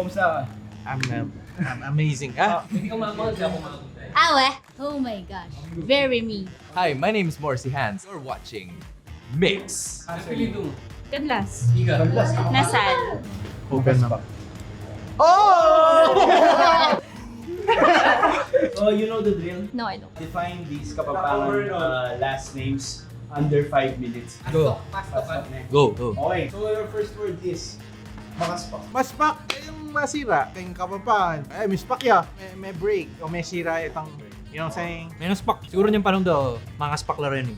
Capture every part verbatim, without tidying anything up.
Kumusta ka? I'm, uh, I'm amazing. Ah, Awe. Oh my gosh. Very me. Hi, my name is Morsi Hans. You're watching Mix. Apelido mo? Canlas. Ika? Nasal. Open mouth. Oh! So, you know the drill? No, I don't. Define these Kapampangan, uh, last names under five minutes. Go. Pasto ka. Pasto ka. Go, go. Okay, so your first word is makaspak. Maspak, eh, yung masira, keng Kapampangan. Eh, mispak ya. May, may break, o may sira itang, you know what I'm saying? May naspak. Siguru niyang panahon daw, makaspak la reni.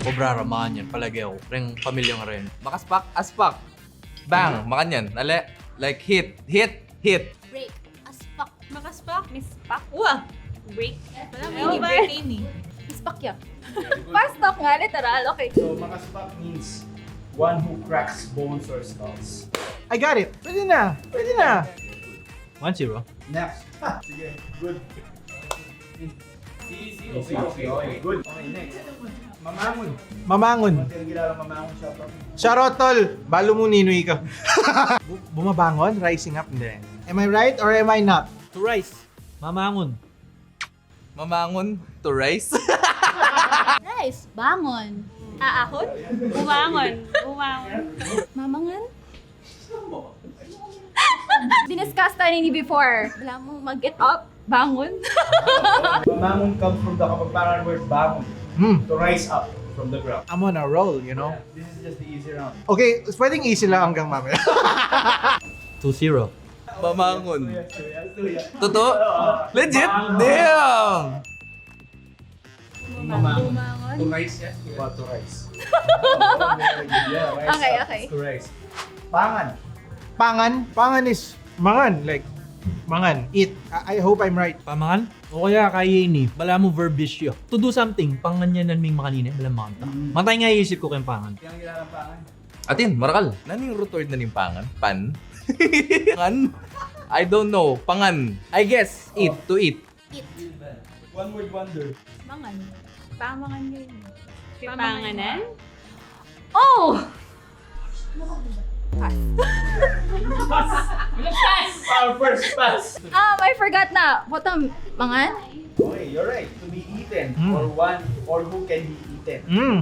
Obra ra, mangan yan, palage ku. Reng pamilya nga reni. Makaspak, aspak. Bang, makanyan. Ale, like hit, hit, hit. Break. Aspak. Makaspak. Mispak. Wa. Break. Wala mo yung break ini. Mispak ya. Pastok nga, literal. Okay. So, makaspak means one who cracks bones or skulls. I got it. Pwede na. Pwede na. One zero. Next. Ha, sige. Good. Easy, easy. Okay, good. Okay, next. Mamangun. Mamangun. Hotel kilala Mamangun, shout out. Shout out, tol. Balu mu ninu ika. Bu-, bumabangon, rising up, hindi. Am I right or am I not? To rise. Mamangun. Mamangun, to rise. Rise, bangon. Aahon? Bumangon. Bumangon. Mamangan? Diniscuss tayo nini before. Balamu mag-get up, bangon. Mamangun comes from the Kapampangan word bangon. Hmm. To rise up from the ground. I'm on a roll, you know? Yeah, this is just the easy round. Okay, pwedeng easy lang hanggang mamaya. Two zero. Mamangun. Tutu? Legit? Damn! Mamangun. Bumangon. To rise, yeah? What, to rise? Yeah, rise up. Okay, okay. To rise. Pangan. Pangan? Pangan is mangan, like, mangan, eat. I, I hope I'm right. Pamangan? O kaya kaya ini, balamu verb issue. To do something, pangan yan, nanu ing makanini, balamu mangan ta. Mm. Matay nga isip ku keng pangan. Kaya kilala pangan? Atin, marakal. Nanu ing root word na ning pangan? Pan? Ngan? I don't know. Pangan. I guess, eat, to eat. Eat. One word wonder. Mangan. Pamangan yun. Pamanganan? Oh! Pass. Pass! Our first pass. Um, I forgot na. What, um, mangan? Okay, you're right. To be eaten. Hmm. Or one, or who can be eaten. Hmm.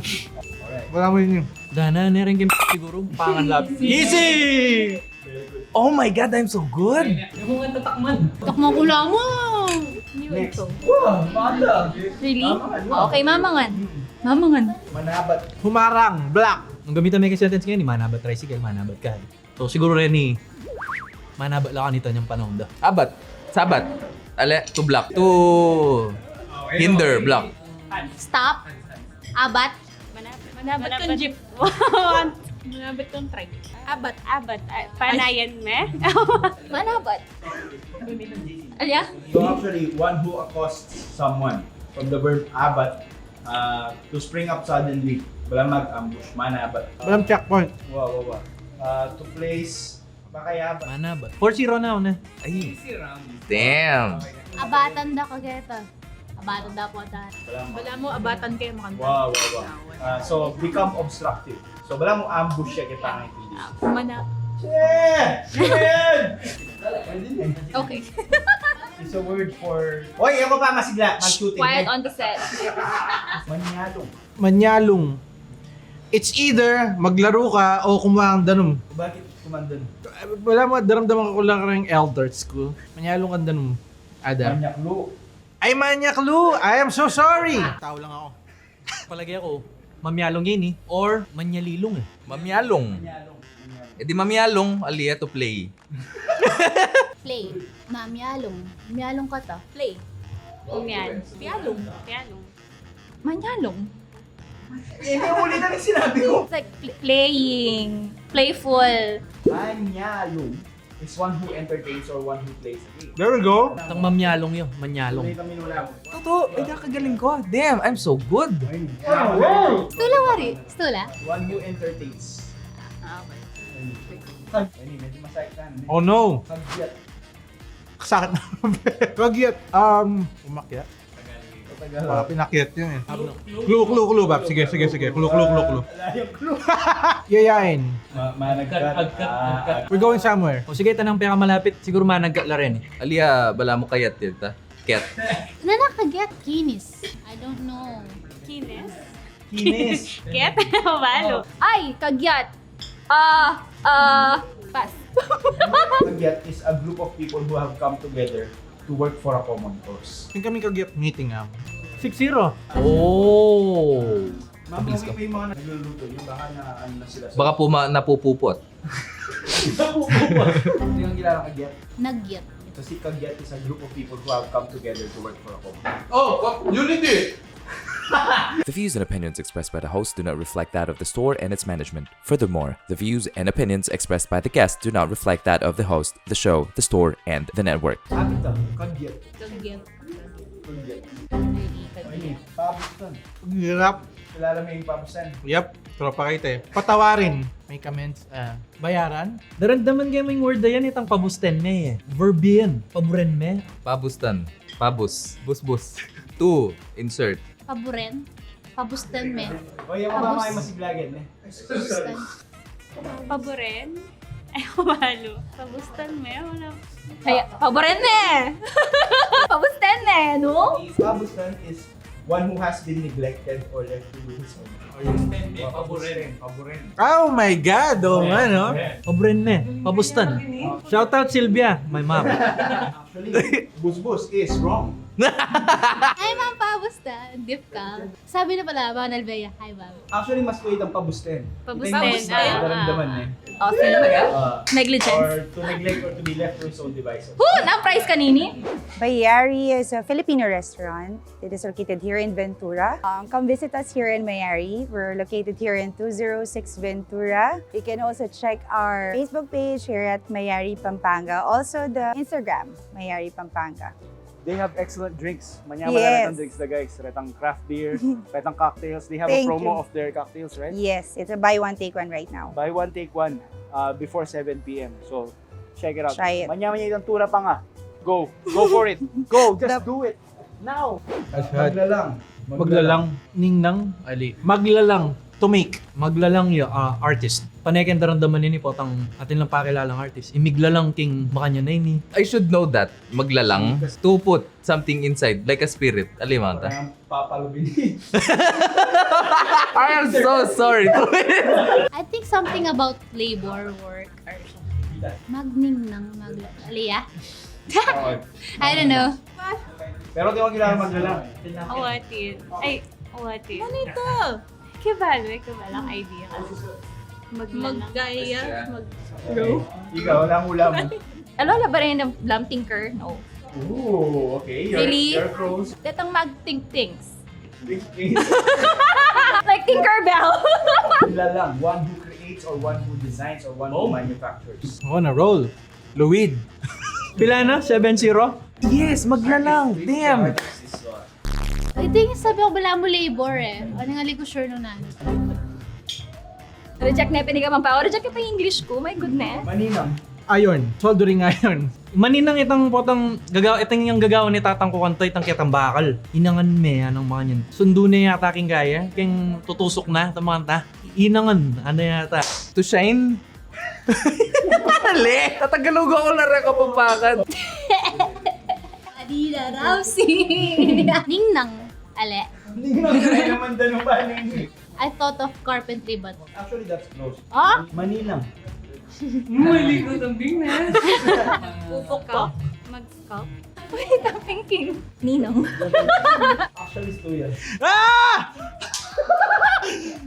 Alright. Wala mo yun. Dana, nereng game siguro. Pangan lab. Easy! Very good. Oh my God, I'm so good! Yung mga tatakman. Takma ko lamang. Next. Wow, mata. Really? Mamangan. Okay, mamangan. Hmm. Mamangan. Manabat. Humarang, block. Ang gamitan mi keng sentence ngeni, manabat tricycle, manabat ka. So, siguro reni, manabat la kanita inyang panahon da. Abat. Sabat. Ale, to block. To hinder, block. Stop. Abat. Manabat. Manabat kang jeep. Manabat kang trike. Abat. Abat. Ah, panayan me? Manabat. Alya? So actually, one who accosts someone from the verb abat, uh, to spring up suddenly. Balamu mag-ambush, manabat. Balamu checkpoint. Wa, wa, wa. Uh, to place, makayabat. Manabat. Four zero na, una. Ay. Easy round. Damn. Abatan da kageta. Abatan da po ta. Balamu. Balamu, abatan kayu, makanta. Wa, wa, wa. Ah, so, become obstructive. So, balamu ambush ya keta. Mana. Shit! Shit! Okay. It's a word for... Oy, ako pa, masigla. Mag-shooting. Quiet on the set. Manyalung. Manyalung. It's either maglaro ka o kumuha kang danum. Bakit kumuha kang danum? Balamu, daramdaman ku lang kareng elders ku. Manyalung kang danum. Ada. Manyaklu. Ay, manyaklu! I am so sorry! Tau lang aku. Palage ku, mamyalung ini or manyalilung e. Mamyalung. Manyalung. Manyalung. E di mamyalung, ali e to play. Play. Mamyalung. Mamyalung kata. Play. Mamyalung. Pyalung. Pyalung. Manyalung. Hindi, uli na rin sinabi ko. It's like pl-, playing, playful. Manyalung is one who entertains or one who plays a game. There we go. Tang mamyalung yu, manyalung. Tutu, ay, kagaling ko. Damn, I'm so good. Stula wari, stula. One who entertains. Ah, okay. Ay, medyo masakit na, eh. Oh, no. Kagyat. Kasakit na. Kagyat, um, umakyat. Wala, pinakyat yun eh. Clue, clue, clue, Bab. Sige, sige, sige. Clue, clue, clue, clue. Yayain. We're going somewhere. O sige, tanang pera malapit. Siguro managkat la rin eh. Alia, balamu kayat yun, ta? Ket. Nanakagyat, kinis. I don't know. Kinis? Kinis. Ket? Balo. Ay, kagyat. Ah, ah, pass. Kagyat is a group of people who have come together to work for a common cause. Yung kami kagyat meeting, ah. Six zero. Oh. Ma'am, mabilis ka. May mga nagluluto yun. Baka na, ano na sila. Baka po ma-, napupupot. Napupupot. Hindi yung kilala kagyat. Nagyat. Kasi kagyat is a group of people who have come together to work for a common. Oh, oh, unity! The views and opinions expressed by the host do not reflect that of the store and its management. Furthermore, the views and opinions expressed by the guest do not reflect that of the host, the show, the store, and the network. Sabi to, kagyat. Kagyat. Kagyat. Hindi, kagyat. Ay, pabustan. Hirap. Kilala mo yung pabustan? Yep, tropa kayo, te. Patawarin. May comments, ah, bayaran. Daramdaman kayu ing word a yan, itang pabusten me, eh. Verb yan. Paburen me. Pabustan. Pabus. Busbus. Two. Insert. Paburen. Pabustan me. O, yan mo ba Pabus- mga masiglagan, eh? Pabustan. Paburen? Ay, kumalo. Pabustan me, wala. Ay, paburen me! Pabustan me, no? Pabustan is one who has been neglected or left to do his own. Pabustan me, paburen. Paburen. Oh my God! Oo nga, no? Paburen me. Pabustan. Shout out Sylvia, my mom. Actually, busbus is wrong. Ay, ma'am, pabustan. Dip ka. Sabi na pala, Ma'am Alvea. Hi, ma'am. Actually, mas tuwid ang pabustan. Pabustan, ah, daramdaman eh. Oh, sino ba yan? Ah, negligence. Or to neglect or to be left to his own devices. Hu! Nang price kanini? Mayari is a Filipino restaurant. It is located here in Ventura. Um, come visit us here in Mayari. We're located here in two zero six Ventura. You can also check our Facebook page here at Mayari Pampanga. Also the Instagram, Mayari Pampanga. They have excellent drinks. Manyamala retang drinks da, guys. Retang craft beer, retang cocktails. They have a promo of their cocktails, right? Yes, it's a buy one, take one right now. Buy one, take one, uh, before seven p.m. So, check it out. Try it. Manyamanya itang tura pa nga. Go. Go for it. Go. Just do it. Now. Maglalang. Maglalang. Ningnang. Ali. Maglalang. To make. Maglalang ya, ah, artist. Pane keng daramdaman ini, potang atin lang pakilalang artist. Imiglalang king Makanyan a ini. I should know that. Maglalang. To put something inside, like a spirit. Alimanta. Parang papalubin. I am so sorry. I think something about labor, work, or something. Magningnang, magla-, Leah? I don't know. Pero di ko kilala maglalang. Awatin. Ay, awatin. Ano ito? Kaya balo, ikaw walang idea kasi. Maglalang. Maggaya, mag-, bro. Ikaw, wala mo lamang. Ano, wala ba rin ng lam tinker? No. Ooh, okay. You're, really? You're close. Detang mag-think things. Think things. Like Tinkerbell. Lalang, one who creates or one who designs or one who manufactures. On a roll. Luwid. Pila na? Seven zero? Yes, maglalang. Damn. I think sabi ko, balamu labor eh. Ano nga, di ko sure nung nanu. Reject na yung pinigamang pa. Reject na pa yung English ko. My goodness. Maninang. Iron. Soldering iron. Maninang itang potang gagawa, itang yung gagawa ni tatang ko kanto, itang ketang bakal. Inangan me, anong mga yun. Sundo na yata king gaya, king tutusok na, itang mga ta. Inangan, ano yata. To shine? Mali! Tatagalugan ko na rin Kapampangan. Adina Ramsey. Ningnang. Ale. Ningnang, ale naman, danu ba, Ningnang? I thought of carpentry, but actually, that's close. Ah? Maninang. Mali ko itang Bing na. Pupok ko. Mag-scout. Wait, I'm thinking. Ninong. Actually, it's two yan. Ah!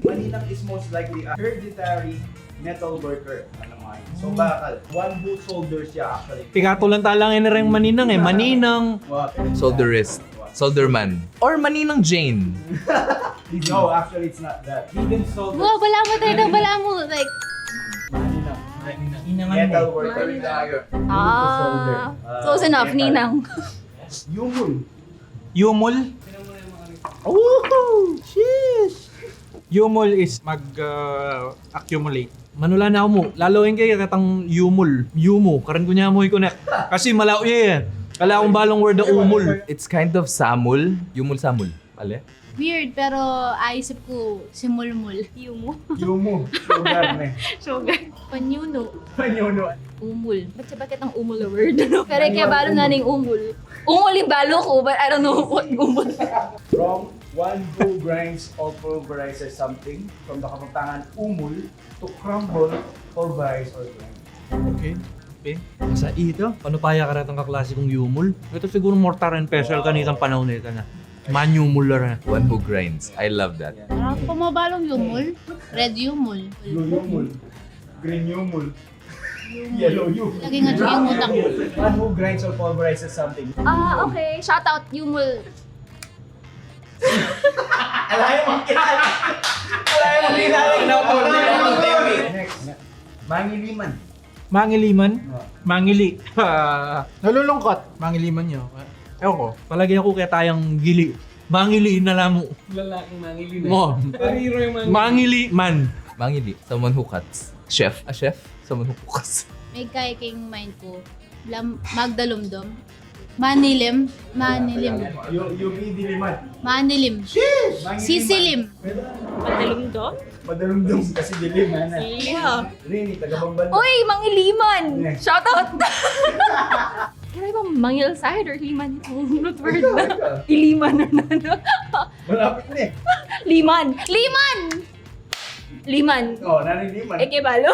Maninang is most likely a hereditary metal worker. Ano nga yun? So, bakal. One who solders siya, actually. Pigatulan ta lang ini ring maninang eh. Maninang. Solderist. Solderman. Or Maninang Jane. No, actually, it's not that. Even solder. Wow, balamu tayo daw, balamu. Like, Maninang. Metal worker. Ah. Close enough, metal. Ninang. Yumul. Yumul? Ooh, sheesh. Yumul is mag, ah, accumulate. Manula na mu. Lalo yung kaya katang yumul. Yumu. Karan ko niya mu i-connect. Kasi malaw iya eh. Kala kung balung word a umul. It's kind of samul. Yumul samul. Ale? Weird, pero aisip ku si Mulmul. Yumu. Yumu. Sugar ne. Sugar. Panyunu. Panyunu. Umul. Ba't siya, bakit ang umul a word? Pero ikabalu na ning umul. Umul ing balu ku, but I don't know what umul. From one who grinds or pulverizes something, from the Kapampangan umul, to crumble, pulverize, or grind. Okay. Okay. Sa ito, paano pa ya karetang kaklase kung yumul? Ito siguro mortar and pestle kanitang panahon na ito na. Manyumul na rin. One who grinds. I love that. Parang kung mabalong yumul, red yumul. Blue yumul. Green yumul. Yellow yumul. Lagi nga yung utak. One who grinds or pulverizes something. Ah, okay. Shout out, yumul. Alay mo kilala. Alay mo kilala. Next. Mangiliman. Mangiliman? Ah. Mangili. Ah, nalulungkot. Mangiliman nyo. Ewan ko. Palagi ako kaya tayang gili. Mangili na lang mo. Lalaking mangili na. Mo. Kariro yung mangili. Mangili man. Mangili. Someone who cuts. Chef. A chef. Someone who cooks. May kaya king mind ko. Lam, magdalumdom. Manilim. Manilim. Yung, yung diliman. Manilim. Sheesh! Sisilim. Madalumdom? Madalumdom kasi dilim, ano? Yeah. Rini, taga Bamban. Uy, Mangiliman! Yeah. Shout out! Can I ba mangil side or liman? Root word na. Iliman or nano? Malapit na eh. Liman! Liman! Liman. Oh, nanay liman. Eke balo.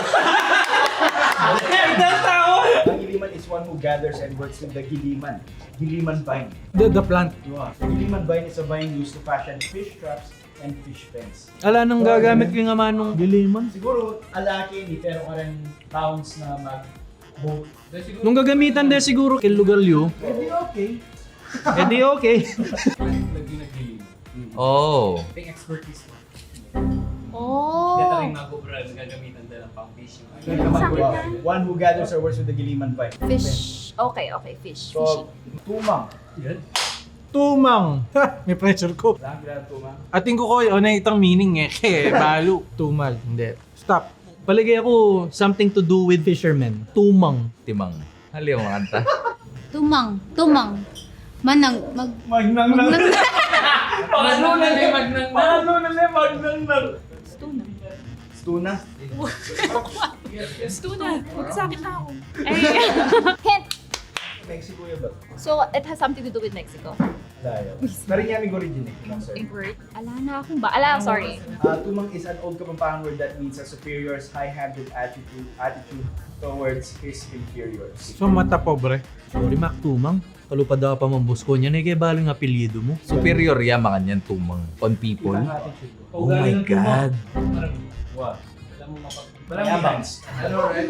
Ang iliman is one who gathers and works with the giliman. Giliman vine. The, the plant. Diba? The giliman vine is a vine used to fashion fish traps and fish pens. Ala, nung gagamit ko yung amanung giliman? Siguro, ala kini, pero kareng towns na mag-boat. Nung gagamitan de siguro king lugar yu. Edi okay. Edi okay. Lagi na giliman. Oh. Ito yung expertise mo. Oh. Ito yung mag-obra, gagamitan da lang pang fishing. One who gathers or works with the giliman vine. Fish. Okay, okay, fish. So, fishing. Tumang. Yan. Tumang. Ha! May pressure ko. Lang, lang, tumang. Ating ko ko, o na itang meaning eh. Kaya balo. Tumal. Hindi. Stop. Paligay ako something to do with fishermen. Tumang. Timang. Hali yung mga kanta. Tumang, tumang. Manang, mag-, Magnang lang. Magnang. Paano na ni Magnang? Paano na ni Magnang lang? Stuna. Stuna? Stuna. Magsakit na ako. Ay. Hint. Mexico yan ba? So, it has something to do with Mexico. Layo. Pero yan yung origin eh. Yung word. Ala na akong ba? Ala, sorry. Uh, tumang is an old Kapampangan word that means a superior's high-handed attitude, attitude towards his inferiors. So, mata pobre. Sorry, Mac, tumang. Kalupa daw pa mang busko niyan, eh, kaya balo yung apelyido mo. Superior ya, makanyan, tumang. On people. Ang attitude mo. Oh my God. Wow. Alam mo, mapag- Mayabang. Ano, right?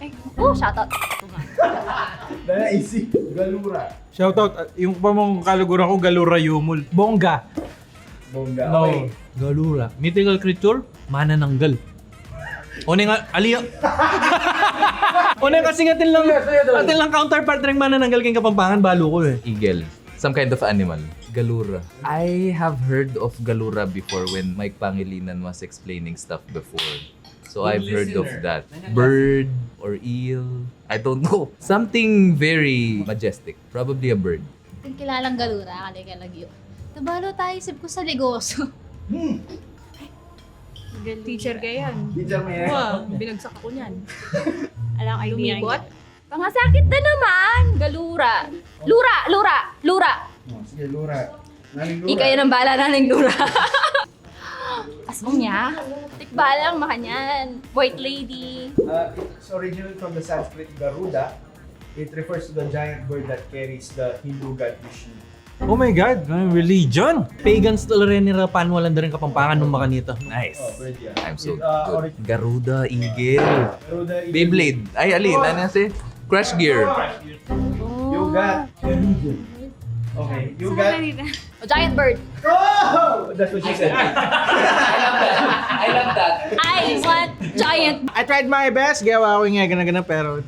Ay, oh, shoutout. Dala, easy. Galura. Shoutout. Ah, yung pa mong kaluguran ko, Galura Yumul. Bongga. Bongga. No. Okay. Galura. Mythical creature, manananggal. O, ne nga, ali, o, ne kasi nga atin lang, atin lang counterpart ring manananggal king Kapampangan, balo ko eh. Eagle. Some kind of animal. Galura. I have heard of Galura before when Mike Pangilinan was explaining stuff before. So I've heard of that. Bird or eel. I don't know. Something very majestic. Probably a bird. Ating kilalang Galura, kali kaya lagyu. Tabalo tayo, isip ko sa negosyo. Hmm. Teacher ka yan. Teacher mo yan. Wow, binagsak ako niyan. Alang idea. Lumibot? Pangasakit na naman! Galura. Lura, lura, lura. Oh, sige, Lura. Nanay Lura. Ikaw yan ang bala, Nanay Lura. Asbong niya. Tikbalang makanyan. White lady. Uh, it's originally from the Sanskrit Garuda. It refers to the giant bird that carries the Hindu god Vishnu. Oh my God, may religion! Pagans talaga rin nira panwalan da rin Kapampangan nung makanita. Nice. Oh, bird yan. I'm so good. Garuda, eagle. Garuda, eagle. Beyblade. Ay, alin? Ano si? Crash Gear. You got religion. Okay, you got. A giant bird. Oh! That's what she said. I love that. I love that. I want giant. I tried my best. Gawa ko nga gana-gana, pero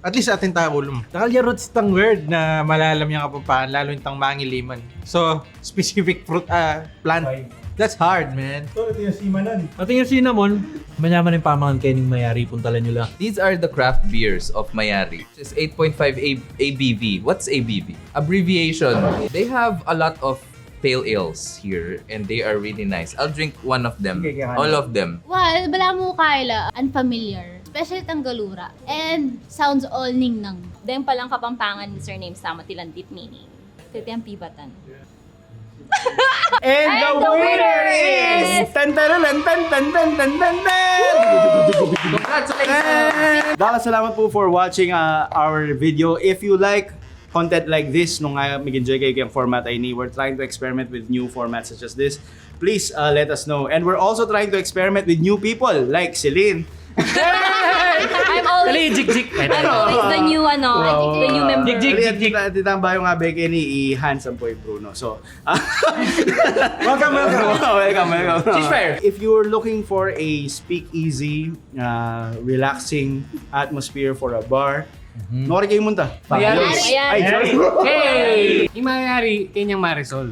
at least atin tayo kulum. Dakal ya roots tang word na malalam yang Kapampangan, lalo yung tang mangiliman. So, specific fruit, ah, plant. Vine. That's hard, man. Ito, ito yung simanan. Pati yung cinnamon, manyaman yung pamangan kaya ning Mayari, puntalan nyo lang. These are the craft beers of Mayari. It's eight point five A- A B V. What's A B V? Abbreviation. They have a lot of pale ales here and they are really nice. I'll drink one of them. Sige, kaya All of them. Well, balamu Kayla, unfamiliar. Special tang galura. And sounds all ningnang. Deng palang Kapampangan surname sa matilandit meaning. Tete ang pibatan. And the winner is tan tan tan tan tan tan tan tan. Congratulations! Dala salamat po for watching uh, our video. If you like content like this, nung uh, mag-enjoy kayo kayong format ay ni, we're trying to experiment with new formats such as this. Please uh, let us know. And we're also trying to experiment with new people like Celine. I'm always, Dali, jik-jik. I'm always the new, ano, the new member. Jik-jik. Tita, tita, bayo nga beke ni i-handsome po yung Bruno. So, Welcome, welcome. welcome, welcome. Ceasefire. If you're looking for a speakeasy, uh, relaxing atmosphere for a bar, nori kayo munta. Mayari. Ayan. Ay, sorry. Hey! Yung Mayari, kanyang Marisol.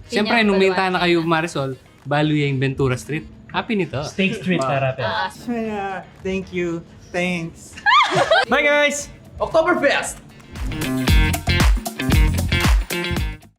Siyempre, nung Baluarte. Minta na kayo Marisol, balu yung Ventura Street. Happy nito. State Street, harapin. Ah, Yeah, thank you. Thanks. Bye, guys! Oktoberfest!